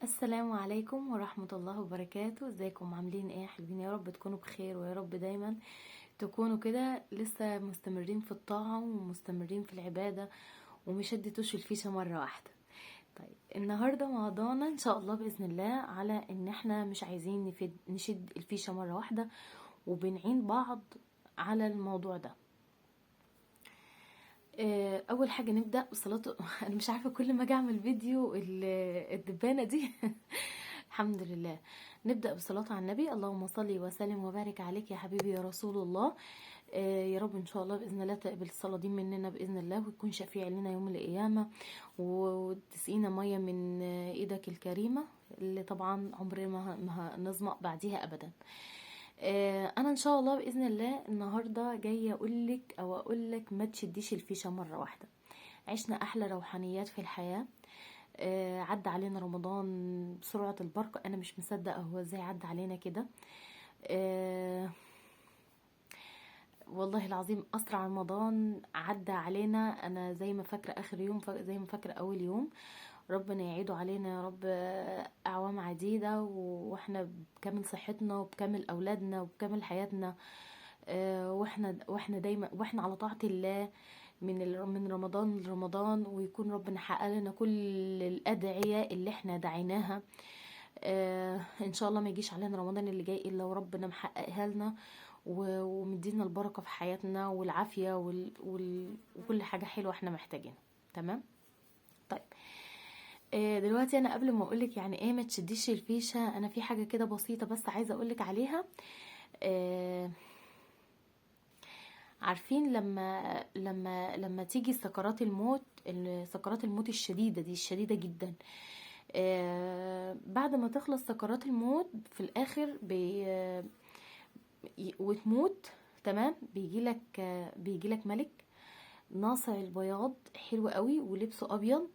السلام عليكم ورحمة الله وبركاته. ازيكم عاملين ايه يا حلوين؟ يا رب تكونوا بخير، ويا رب دايما تكونوا كده لسه مستمرين في الطاعة ومستمرين في العبادة ومش شدتوش الفيشة مرة واحدة. طيب النهاردة موضوعنا ان شاء الله بإذن الله على ان احنا مش عايزين نشد الفيشة مرة واحدة، وبنعين بعض على الموضوع ده. اول حاجة نبدا بصلاة انا مش عارفه كل ما اجي اعمل فيديو الدبانه دي الحمد لله. نبدا بصلاة على النبي، اللهم صل وسلم وبارك عليك يا حبيبي يا رسول الله. يا رب ان شاء الله باذن الله تقبل الصلاة دي مننا باذن الله، وتكون شفيع لنا يوم القيامة، وتسقينا مية من ايدك الكريمة اللي طبعا عمرنا ما هنظمأ بعديها ابدا. انا ان شاء الله باذن الله النهارده جاية اقولك او اقولك ما تشديش الفيشه مرة واحدة. عشنا احلى روحانيات في الحياة، عدى علينا رمضان بسرعة البرق، انا مش مصدقه هو ازاي عدى علينا كده. والله العظيم اسرع رمضان عدى علينا. انا زي ما فاكره اخر يوم، زي ما فاكره اول يوم. ربنا يعيده علينا يا رب اعوام عديدة واحنا بكامل صحتنا وبكامل اولادنا وبكامل حياتنا، واحنا دايما واحنا على طاعة الله من رمضان لرمضان، ويكون ربنا حقق لنا كل الادعية اللي احنا دعيناها. ان شاء الله ما يجيش علينا رمضان اللي جاي الا وربنا محققها لنا ومدينا البركة في حياتنا والعافية وكل حاجة حلوة احنا محتاجينها. تمام. طيب دلوقتي انا قبل ما اقولك يعني ايه ما تشديش الفيشه، انا في حاجة كده بسيطة بس عايزه اقولك عليها. عارفين لما لما لما تيجي سكرات الموت، سكرات الموت الشديدة دي، الشديدة جدا، بعد ما تخلص سكرات الموت في الاخر وتموت، تمام، بيجيلك ملك ناصع البياض حلو قوي ولبسه ابيض،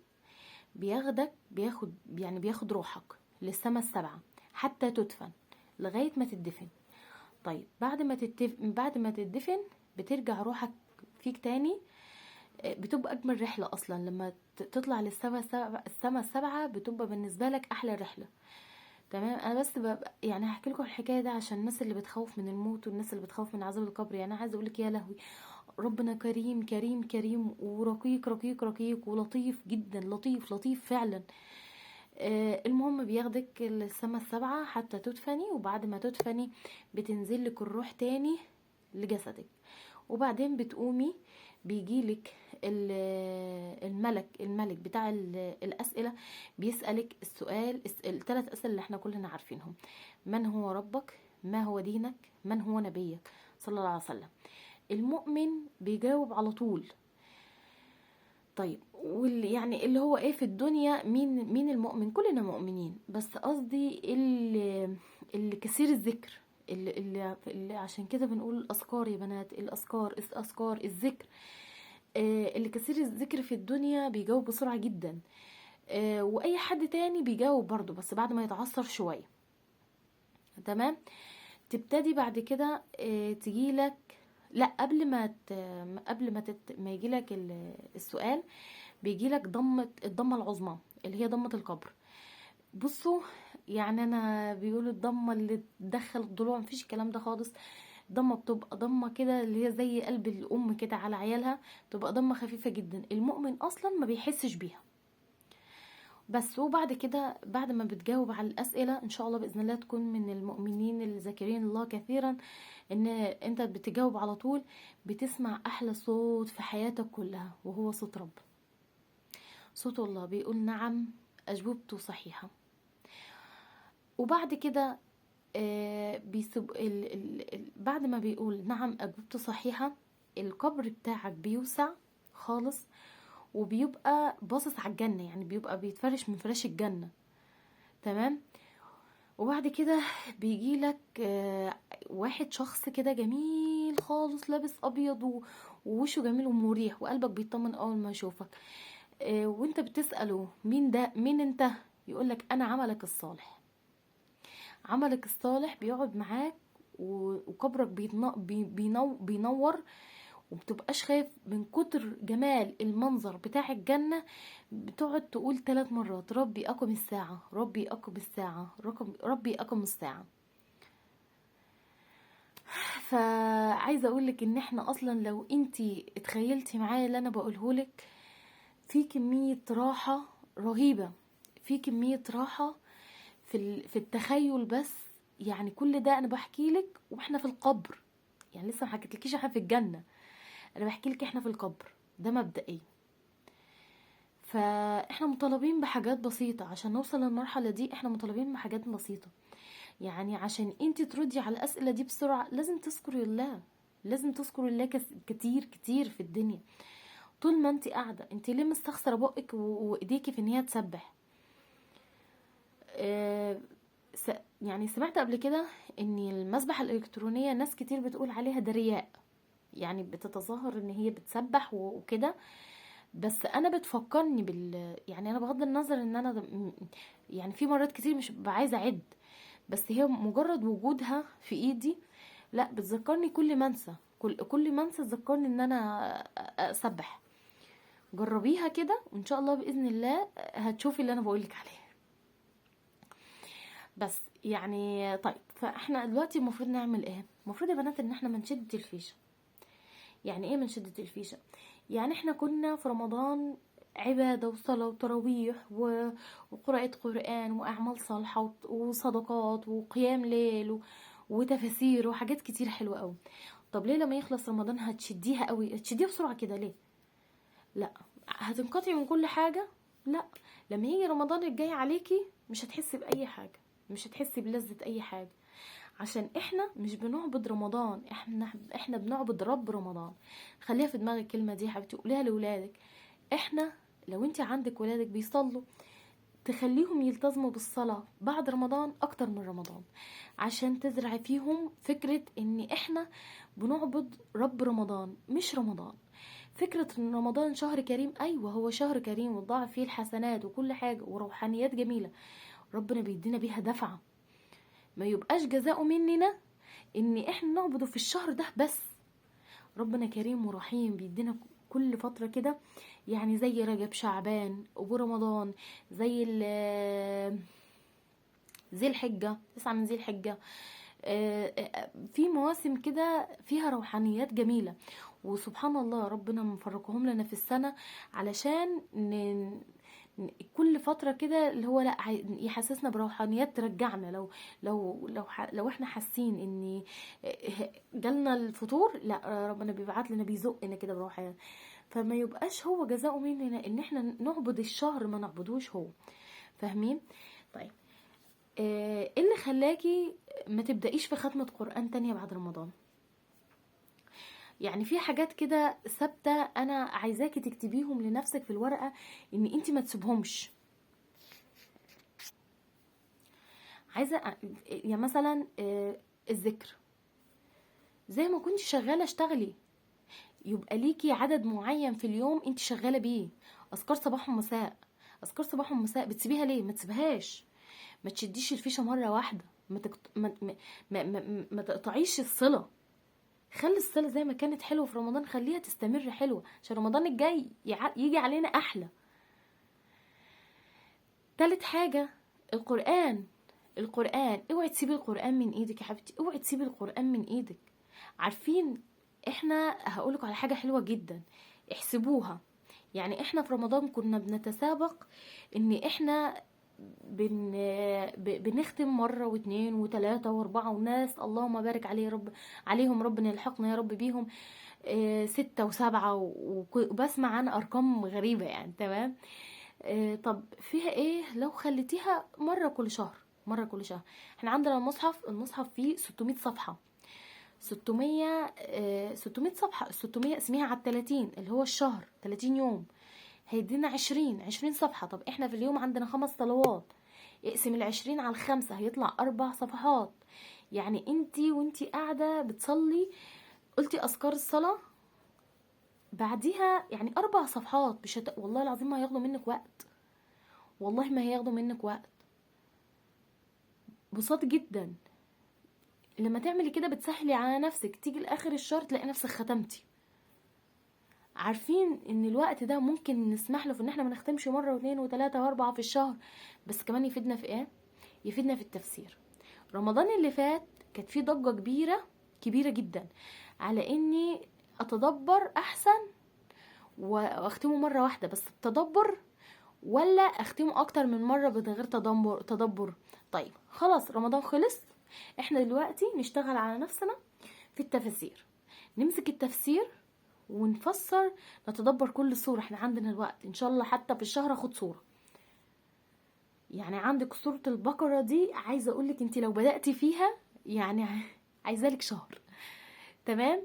بياخدك، بياخد يعني بياخد روحك للسما السبعة حتى تدفن، لغاية ما تدفن. طيب بعد ما تدفن بترجع روحك فيك تاني، بتبقى اجمل رحلة اصلا لما تطلع للسما السبعة، السما السبعة بتبقى بالنسبة لك احلى رحلة. تمام. انا بس يعني هحكي لكم الحكاية ده عشان الناس اللي بتخوف من الموت والناس اللي بتخوف من عذاب القبر. يعني انا عايزه اقول لك يا لهوي، ربنا كريم كريم كريم، ورقيق رقيق رقيق، ولطيف جدا، لطيف لطيف فعلا. المهم بياخدك السما السبعة حتى تدفني، وبعد ما تدفني بتنزل لك الروح تاني لجسدك، وبعدين بتقومي بيجيلك الملك بتاع الأسئلة، بيسألك السؤال، الثلاث أسئلة اللي احنا كلنا عارفينهم: من هو ربك، ما هو دينك، من هو نبيك صلى الله عليه وسلم. المؤمن بيجاوب على طول. طيب واللي يعني اللي هو ايه في الدنيا، مين المؤمن؟ كلنا مؤمنين، بس قصدي اللي كثير الذكر، اللي عشان كده بنقول الأذكار يا بنات، الأذكار، الأذكار، الذكر. اللي كثير الذكر في الدنيا بيجاوب بسرعة جدا، وأي حد تاني بيجاوب برضو بس بعد ما يتعثر شوية. تمام. تبتدي بعد كده، تجيلك، لا قبل ما قبل ما ما يجيلك السؤال، بيجيلك الضمة العظمى اللي هي ضمة القبر. بصوا يعني انا بيقولوا الضمة اللي تدخل الضلوع، مفيش الكلام ده خالص. ضمة بتبقى ضمة كده اللي هي زي قلب الأم كده على عيالها، تبقى ضمة خفيفة جدا، المؤمن أصلا ما بيحسش بيها بس. وبعد كده بعد ما بتجاوب على الأسئلة إن شاء الله بإذن الله تكون من المؤمنين الذاكرين الله كثيرا، إن أنت بتجاوب على طول، بتسمع أحلى صوت في حياتك كلها، وهو صوت رب، صوت الله بيقول نعم أجوبته صحيحة. وبعد كده، بيسب ال ال ال بعد ما بيقول نعم أجوبته صحيحة، القبر بتاعك بيوسع خالص، وبيبقى باصص على الجنة، يعني بيبقى بيتفرش من فراش الجنة. تمام. وبعد كده بيجيلك، واحد شخص كده جميل خالص، لابس أبيض ووشه جميل ومريح، وقلبك بيطمن أول ما يشوفك. وانت بتسأله مين ده، مين انت، يقولك أنا عملك الصالح. عملك الصالح بيقعد معاك، وقبرك بينور، ومتبقاش خايف من كتر جمال المنظر بتاع الجنة. بتقعد تقول 3 مرات ربي أقم الساعة، ربي أقم الساعة، ربي أقم الساعة. فعايزة أقولك إن إحنا أصلا لو إنتي اتخيلتي معايا اللي أنا بقولهولك، في كمية راحة رهيبة، في كمية راحة في التخيل بس. يعني كل ده أنا بحكيلك وإحنا في القبر، يعني لسه ما حكيتلكيش إحنا في الجنة، أنا بحكيلك إحنا في القبر ده مبدئيا. فإحنا مطالبين بحاجات بسيطة عشان نوصل للمرحلة دي، إحنا مطالبين بحاجات بسيطة. يعني عشان انت تردي على الأسئلة دي بسرعة لازم تذكري الله، لازم تذكري الله كتير كتير في الدنيا. طول ما انت قاعدة، انت ليه مستخسرة بقك وايديكي في ان هي تسبح؟ يعني سمعت قبل كده ان المسبحة الإلكترونية ناس كتير بتقول عليها ده رياء، يعني بتتظاهر ان هي بتسبح وكده. بس انا بتفكرني يعني انا بغض النظر ان انا يعني في مرات كتير مش ببقى عايزة اعد، بس هي مجرد وجودها في ايدي لا بتذكرني كل ما انسى، كل ما انسى تذكرني ان انا اسبح. جربيها كده وان شاء الله باذن الله هتشوفي اللي انا بقولك عليه. بس يعني طيب، فاحنا دلوقتي المفروض نعمل ايه؟ المفروض يا بنات ان احنا ما نشد الفيشه. يعني ايه ما نشد الفيشه؟ يعني احنا كنا في رمضان عبادة وصلاة وتراويح وقراءة قرآن وأعمال صالحة وصدقات وقيام ليل وتفاسير وحاجات كتير حلوة قوي. طب ليه لما يخلص رمضان هتشديها قوي، هتشديها بسرعة كده ليه؟ لا هتنقطعي من كل حاجة. لا، لما يجي رمضان الجاي عليكي مش هتحسي بأي حاجة، مش هتحسي بلذة أي حاجة، عشان احنا مش بنعبد رمضان، احنا بنعبد رب رمضان. خليها في دماغك الكلمة دي يا حبيبتي، قوليها لولادك. احنا لو انت عندك ولادك بيصلوا تخليهم يلتزموا بالصلاة بعد رمضان اكتر من رمضان، عشان تزرع فيهم فكرة ان احنا بنعبد رب رمضان مش رمضان. فكرة ان رمضان شهر كريم، ايوه هو شهر كريم وتضاعف فيه الحسنات وكل حاجة وروحانيات جميلة ربنا بيدينا بيها دفعة، ما يبقاش جزاؤه مننا ان احنا نعبده في الشهر ده بس. ربنا كريم ورحيم بيدينا كل فترة كده، يعني زي رجب شعبان ورمضان، زي ذي الحجة، 9 من ذي الحجة، في مواسم كده فيها روحانيات جميلة. وسبحان الله ربنا مفرقهم لنا في السنة علشان كل فترة كده اللي هو لا يحسسنا بروحانيات ترجعنا. لو لو لو لو احنا حاسين ان جالنا الفطور، لا ربنا بيبعت لنا بيزقنا كده بروحانيات. فما يبقاش هو جزاؤه مننا ان احنا نعبد الشهر ما نعبدوش هو، فاهمين؟ طيب ايه اللي خلاكي ما تبدأيش في ختمة قرآن تانية بعد رمضان؟ يعني في حاجات كده ثابتة انا عايزاكي تكتبيهم لنفسك في الورقة ان انت ما تسيبهمش. عايزة يعني مثلا الذكر، زي ما كنت شغالة اشتغلي، يبقى ليكي عدد معين في اليوم انت شغالة بيه. اذكار صباح ومساء، اذكار صباح ومساء بتسيبيها ليه؟ ما تسيبهاش، ما تشديش الفيشة مرة واحدة، ما تقط... ما... ما... ما... ما تقطعيش الصلة. خلي الصلة زي ما كانت حلوة في رمضان خليها تستمر حلوة عشان رمضان الجاي يجي علينا أحلى. تالت حاجة القرآن. القرآن اوعي تسيبي القرآن من ايدك يا حبيبتي، اوعي تسيبي القرآن من ايدك. عارفين احنا هقولك على حاجة حلوة جدا احسبوها. يعني احنا في رمضان كنا بنتسابق ان احنا بنختم مرة واثنين وثلاثة واربعة، وناس اللهم بارك عليه رب عليهم، ربنا يلحقنا يا رب بيهم، 6 و7 وبسمع عن ارقام غريبة يعني. تمام. طب فيها ايه لو خليتيها مرة كل شهر؟ مرة كل شهر. احنا عندنا المصحف فيه 600 صفحة، 600 صفحة، 600 اسميها على 30 اللي هو الشهر 30 يوم، هيدينا 20 صفحة. طب احنا في اليوم عندنا 5 صلوات، اقسم 20 على 5 هيطلع 4 صفحات. يعني انتي وانتي قاعدة بتصلي قلتي اذكار الصلاة بعديها يعني 4 صفحات، مش والله العظيم ما هياخدوا منك وقت، والله ما هياخدوا منك وقت، بساط جدا. لما تعملي كده بتسهلي على نفسك، تيجي لاخر الشهر تلاقي نفسك ختمتي. عارفين ان الوقت ده ممكن نسمح له في ان احنا ما نختمش مرة 2 و3 و4 في الشهر، بس كمان يفيدنا في ايه؟ يفيدنا في التفسير. رمضان اللي فات كانت فيه ضجه كبيرة كبيرة جدا على اني اتدبر احسن واختمه مرة واحدة بس بتدبر، ولا اختمه اكتر من مرة من غير تدبر. طيب خلاص رمضان خلص، احنا دلوقتي نشتغل على نفسنا في التفاسير، نمسك التفسير ونفسر، نتدبر كل سورة. احنا عندنا الوقت ان شاء الله، حتى في الشهر اخد سورة. يعني عندك سورة البقرة دي، عايزة اقولك انت لو بدأتي فيها يعني عايزة لك شهر، تمام؟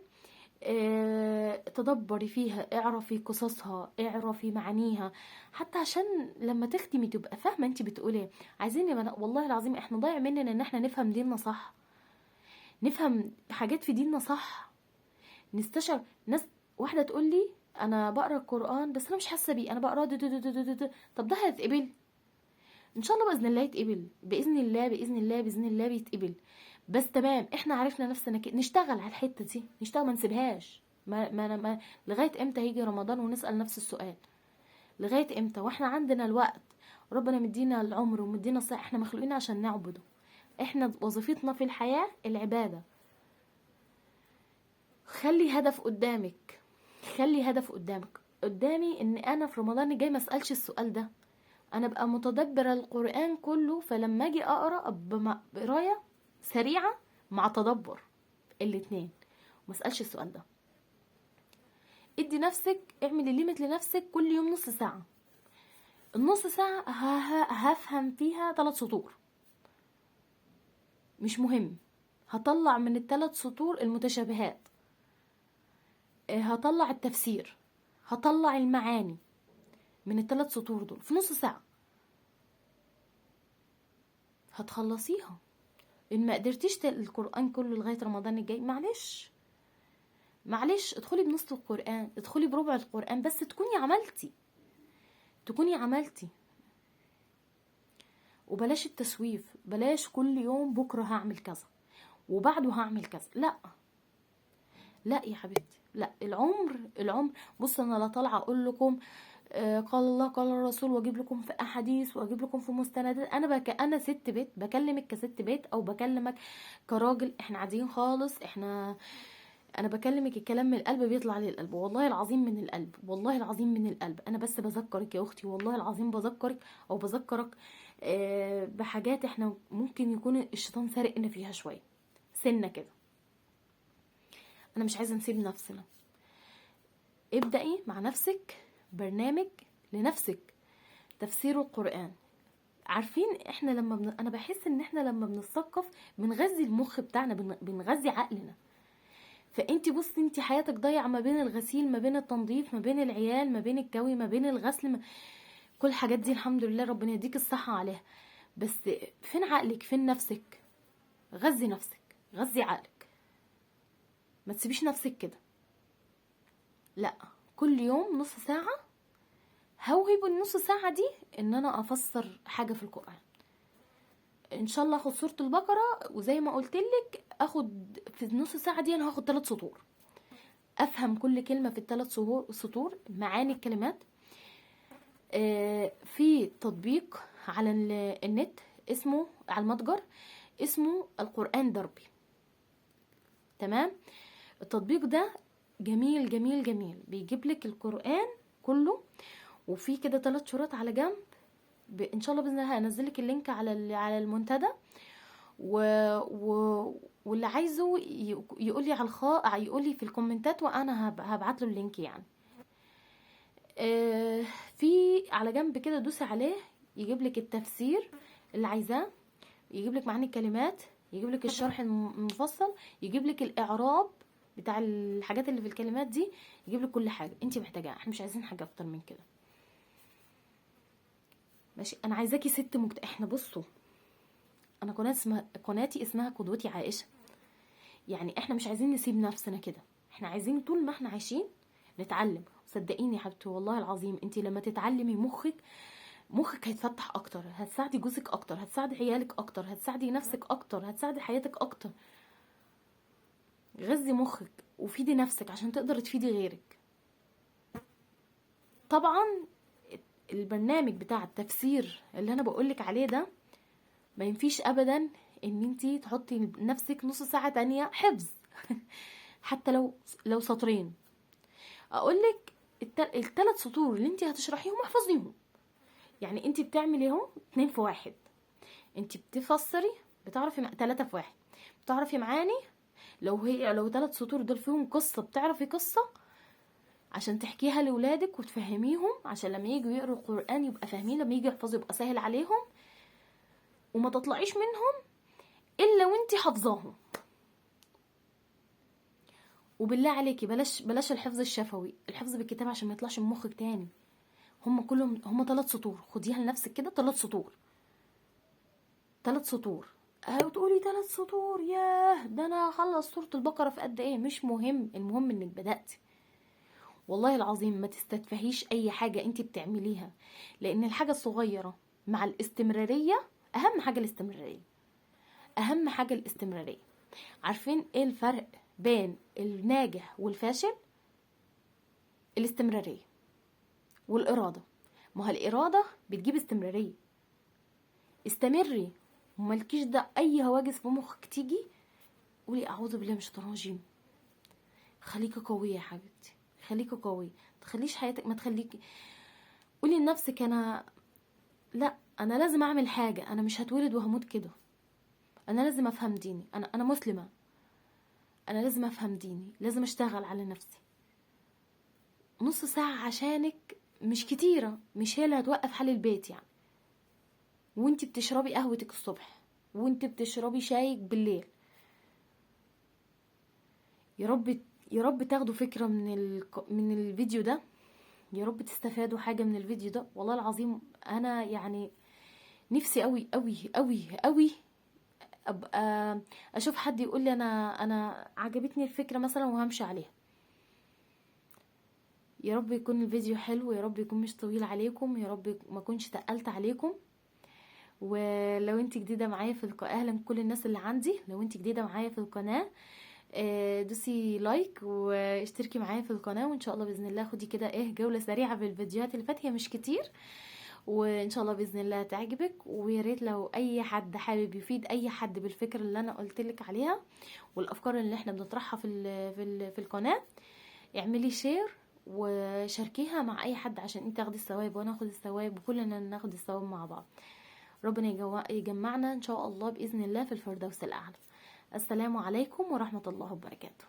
تدبري فيها، اعرفي قصصها، اعرفي معانيها، حتى عشان لما تختمي تبقى فاهمة انت بتقولي ايه. عايزين والله العظيم احنا ضايع مننا ان احنا نفهم ديننا صح، نفهم حاجات في ديننا صح، نستشعر. ناس واحدة تقول لي انا بقرا القرآن بس انا مش حاسة بيه، انا بقراه دو دو دو دو دو. طب ده هيتقبل؟ ان شاء الله باذن الله يتقبل، باذن الله باذن الله باذن الله بيتقبل. بس تمام، احنا عرفنا نفسنا كده، نشتغل على الحتة دي، نشتغل، ما نسيبهاش. ما ما ما لغاية امتى هيجي رمضان ونسال نفس السؤال؟ لغاية امتى واحنا عندنا الوقت؟ ربنا مدينا العمر ومدينا الصحة، احنا مخلوقين عشان نعبده، احنا وظيفتنا في الحياة العبادة. خلي هدف قدامك، خلي هدف قدامك. قدامي ان انا في رمضان الجاي ما اسالش السؤال ده، انا ابقى متدبره القران كله، فلما اجي اقرا ابقى قرايه سريعة مع تدبر الاتنين، ما اسالش السؤال ده. ادي نفسك، اعملي limit لنفسك كل يوم نص ساعة، النص ساعة هفهم فيها 3 سطور، مش مهم، هطلع من ال3 سطور المتشابهات، هطلع التفسير، هطلع المعاني من ال3 سطور دول في نص ساعة، هتخلصيها. إن ما قدرتيش القرآن كله لغاية رمضان الجاي، معلش معلش، ادخلي بنص القرآن، ادخلي بربع القرآن، بس تكوني عملتي، تكوني عملتي. وبلاش التسويف، بلاش كل يوم بكرة هعمل كذا وبعده هعمل كذا، لا لا يا حبيبتي، لا. العمر العمر، بص انا لا طالعه اقول لكم قال الله قال الرسول، واجيب لكم في احاديث واجيب لكم في مستندات. انا انا ست بيت، بكلمك كست بيت او بكلمك كراجل، احنا عاديين خالص، احنا انا بكلمك الكلام من القلب بيطلع للقلب، والله العظيم من القلب، والله العظيم من القلب. انا بس بذكرك يا اختي، والله العظيم بذكرك او بذكرك بحاجات احنا ممكن يكون الشيطان سارقنا فيها شوية سنة كده. انا مش عايزه نسيب نفسنا. ابدأي مع نفسك برنامج لنفسك، تفسير القرآن. عارفين احنا لما انا بحس ان احنا لما بنتثقف بنغذي المخ بتاعنا، بنغذي عقلنا. فانت بصي، انت حياتك ضايعة ما بين الغسيل، ما بين التنظيف، ما بين العيال، ما بين الكوي، ما بين الغسل، كل الحاجات دي الحمد لله ربنا يديك الصحة عليها، بس فين عقلك؟ فين نفسك؟ غذي نفسك، غذي عقلك، ما تسيبيش نفسك كده. لا، كل يوم نص ساعة، هوهب النص ساعة دي ان انا افسر حاجة في القرآن. ان شاء الله اخد سورة البقرة، وزي ما قلتلك اخد في النص ساعة دي انا هاخد 3 سطور، افهم كل كلمة في ال3 سطور، معاني الكلمات. في تطبيق على النت اسمه، على المتجر اسمه القرآن دربي، تمام؟ التطبيق ده جميل جميل جميل، بيجيب لك القرآن كله، وفي كده 3 شروط على جنب. ان شاء الله باذن الله هنزل لك ال link على المنتدى، واللي عايزه يقول لي على يقول لي في الكومنتات، وانا هبعت له ال link يعني. في على جنب كده دوسي عليه، يجيب لك التفسير اللي عايزاه، يجيب لك معاني الكلمات، يجيب لك الشرح المفصل، يجيب لك الاعراب بتاع الحاجات اللي في الكلمات دي، يجيب لك كل حاجة انت محتاجاها. احنا مش عايزين حاجة اكتر من كده، ماشي؟ انا عايزاكي ست احنا بصوا، انا قناتي اسمها قدوتي عائشة، يعني احنا مش عايزين نسيب نفسنا كده، احنا عايزين طول ما احنا عايشين نتعلم. صدقيني يا حبيبتي والله العظيم، انت لما تتعلمي مخك هيتفتح اكتر، هتساعدي جوزك اكتر، هتساعدي عيالك اكتر، هتساعدي نفسك اكتر، هتساعدي حياتك اكتر. غذي مخك وفيدي نفسك عشان تقدر تفيدي غيرك. طبعا البرنامج بتاع التفسير اللي انا بقولك عليه ده ما ينفيش ابدا ان انتي تحطي نفسك نص ساعة تانية حفظ حتى لو سطرين. اقولك الثلاث سطور اللي انتي هتشرحيهم احفظيهم. يعني انتي بتعملي اهو 2 في 1، انتي بتفسري، بتعرفي 3 في 1، بتعرفي معاني. لو 3 سطور دول فيهم قصة، بتعرفي قصة عشان تحكيها لولادك وتفهميهم، عشان لما يجوا يقروا القرآن يبقى فاهمين، لما يجوا يحفظوا يبقى سهل عليهم، وما تطلعيش منهم الا وانتي حافظاهم. وبالله عليكي بلاش الحفظ الشفوي، الحفظ بالكتاب عشان ما يطلعش من مخك تاني. هم كلهم هم 3 سطور، خديها لنفسك كده، 3 سطور، 3 سطور. وتقولي 3 سطور، ياه ده انا هخلص سورة البقرة في قد ايه؟ مش مهم، المهم انك بدأتي. والله العظيم ما تستتفهيش اي حاجة انت بتعمليها، لان الحاجة الصغيرة مع الاستمرارية، اهم حاجة الاستمرارية، اهم حاجة الاستمرارية. عارفين ايه الفرق بين الناجح والفاشل؟ الاستمرارية والإرادة. ما هو الإرادة بتجيب استمرارية. استمري ومالكيش ده أي هواجس في مخك تيجي قولي أعوذ بالله من الشيطان الرجيم. خليكي قوية يا حبيبتي، خليكي قوية، تخليش حياتك ما تخليكي. قولي لنفسك أنا لا، أنا لازم أعمل حاجة، أنا مش هتولد وهموت كده، أنا لازم أفهم ديني، أنا مسلمة، أنا لازم أفهم ديني، لازم أشتغل على نفسي. نص ساعة عشانك مش كتيرة، مش هي اللي هتوقف حال البيت يعني. وانت بتشربي قهوتك الصبح، وانت بتشربي شايك بالليل. يا رب يا رب تاخدوا فكرة من الفيديو ده، يا رب تستفادوا حاجة من الفيديو ده. والله العظيم انا يعني نفسي قوي قوي قوي قوي ابقى اشوف حد يقول لي انا عجبتني الفكرة مثلا وهمشي عليها. يا رب يكون الفيديو حلو، يا رب يكون مش طويل عليكم، يا رب ما اكونش تقلت عليكم. ولو انت جديدة معايا في القناة، اهلا كل الناس اللي عندي، لو انت جديدة معايا في القناة دوسي like واشتركي معايا في القناة، وان شاء الله باذن الله خدي كده ايه جولة سريعة بالفيديوهات اللي فاتت، هي مش كتير، وان شاء الله باذن الله تعجبك. ويا ريت لو اي حد حابب يفيد اي حد بالفكرة اللي انا قلت لك عليها والافكار اللي احنا بنطرحها في القناة، اعملي share وشاركيها مع اي حد عشان انت تاخدي الثواب وانا اخد الثواب وكلنا ناخد الثواب مع بعض. ربنا يجمعنا ان شاء الله باذن الله في الفردوس الاعلى. السلام عليكم ورحمة الله وبركاته.